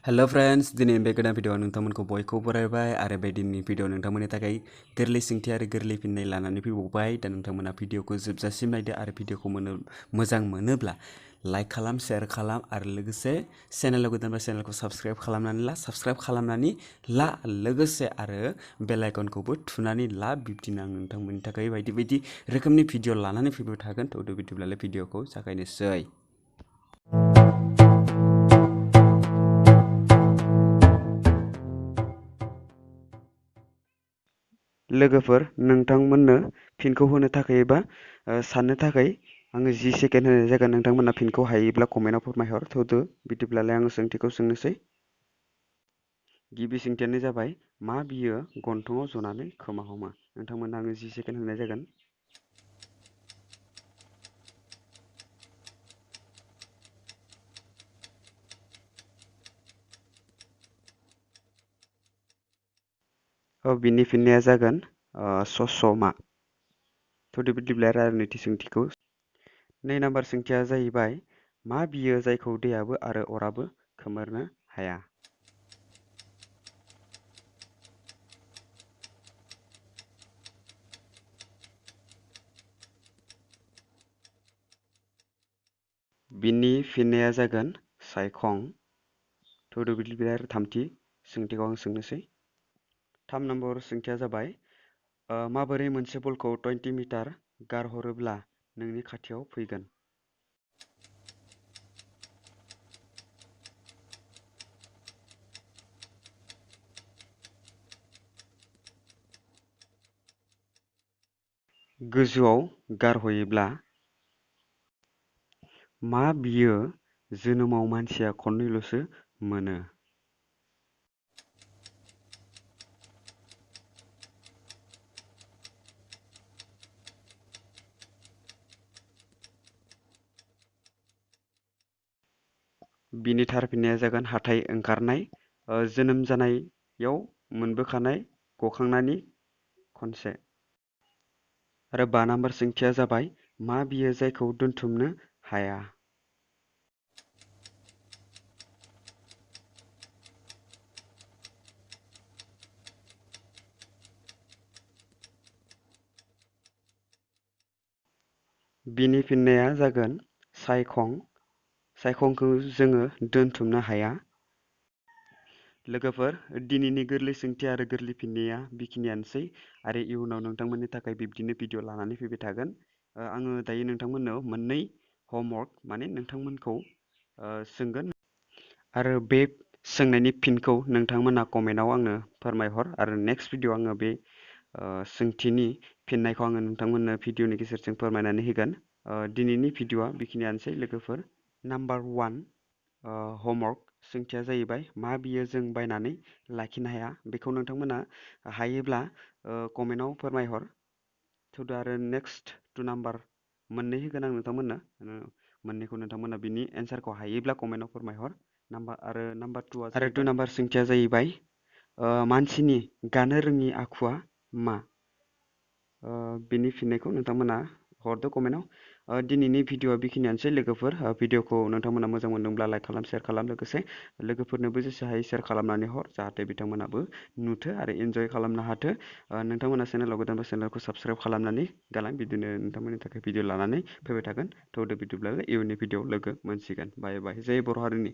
Hello friends, दिनै बे गोदान भिडिअ नोंथांमोनखौ बयखौबो बरायबाय आरो बे दिननि भिडिअ नोंथांमोननि थाखाय गोरलै सोंथि आरो गोरलै फिन्नाय लानानै फैबावबाय। दा नोंथांमोना भिडिअखौ जोबजासिम नायदो आरो भिडिअखौ मोजां मोनोब्ला लाइक खालाम, शेयार खालाम आरो लोगोसे चेनेलाव गोदानबा चेनेलखौ साबस्क्राइब खालामनानै ला लोगोसे आरो बेल आइकनखौबो थुनानै ला। बिब्दिनो आं नोंथांमोननि थाखाय बायदि बायदि रोखोमनि भिडिअ लानानै फैबाय थागोन। थ' बिदिब्लालाय भिडिअखौ जागायनोसै। लोगोफोर, नोंथांमोननो फिनखौ होनो थाखाय एबा साननो थाखाय आङो 10 सेकेन्ड होनाय जागोन। नोंथांमोना फिनखौ हायोब्ला कमेन्टआव फोरमायहर। थौदो बिदिब्लालाय आङो सोंथिखौ सोंनोसै। गिबि सोंथियानो जाबाय, मा बियो गन्थङाव जनानै खोमा हमो? नोंथांमोना आङो 10 सेकेन्ड होनाय जागोन। बिनि फिननाया जागोन ससमा। थौदो बिदिब्ला आरो नैथि सोंथिखौ। 2 नाम्बार सोंथिया जाहैबाय, मा बियो जायखौ दैयाबो आरो अराबो खोमोरनो हाया? बिनि फिननाया जागोन सायखं। थौदो बिदिब्ला आरो थामथि सोंथिखौ आं सोंनोसै। 3 नम्बर सोंथिया जाबाय, माबोरै मोनसे बलखौ 20 मिटार गारहरोब्ला नोंनि खाथियाव फैगोन? गोजौआव गारहयोब्ला। मा बियो जोनोमाव मानसिया खननैल'सो मोनो? बिनि थार फिननाया जागोन हाथाइ ओंखारनाय। जोनोम जानायाव मोनबोखानाय, गखांनायनि खनसे। आरो 5 नाम्बार सोंथिया जाबाय, मा बियो जायखौ दोनथुमनो हाया? बिनि फिननाया जागोन सायखं। सायखंखौ जोङो दोनथुमनो हाया। लोगोफोर, दिनैनि गोरलै सोंथि आरो गोरलै फिननाया बेखिनियानोसै आरो इयुनाव नोंथांमोननि थाखाय बिब्दिनो भिडिअ लानानै फैबाय थागोन। आङो दायो नोंथांमोननो मोननै होमवर्क माने नोंथांमोनखौ सोंगोन आरो बे सोंनायनि फिनखौ नोंथांमोना कमेन्टआव आंनो फोरमायहर आरो नेक्स्ट भिडिअ आङो बे सोंथिनि फिननायखौ आङो नोंथांमोननो भिडिअनि गेजेरजों फोरमायनानै होगोन। दिनैनि भिडिअआ बेखिनियानोसै लोगोफोर। नाम्बार 1 होमवर्क सोंथिया जाहैबाय, मा बियो जों बायनानै लाखिनो हाया? बेखौ नोंथांमोना हायोब्ला कमेन्टआव फोरमायहर। थौदो आरो नेक्स्ट 2 नाम्बार मोननै होगोन आं नोंथांमोननो। मोननैखौ नोंथांमोना बिनि एन्सारखौ हायोब्ला कमेन्टआव फोरमायहर। नाम्बार 2 नाम्बार सोंथिया जाहैबाय, मानसिनि गानो रोङि आखुआ मा? बिनि फिननायखौ नोंथांमोना हरदो कमेन्टआव। दिनैनि भिडिअआ बेखिनियानोसै लोगोफोर। भिडिअखौ नोंथांमोना मोजां मोनदोंब्ला लाइक खालाम, शेयार खालाम, लोगोसे लोगोफोरनोबो जेसे हायो शेयार खालामनानै हर, जाहाथे बिथांमोनाबो नुथो आरो इन्जय खालामनो हाथो। नोंथांमोना चेनेलाव गोदानबा चेनेलखौ साबस्क्राइब खालामनानै गालां। बिदिनो नोंथांमोननि थाखाय भिडिअ लानानै फैबाय थागोन। थौदो बिदिब्लालाय इयुननि भिडिअआव लोगो मोनसिगोन। बाय बाय। जय बर' हारिनि।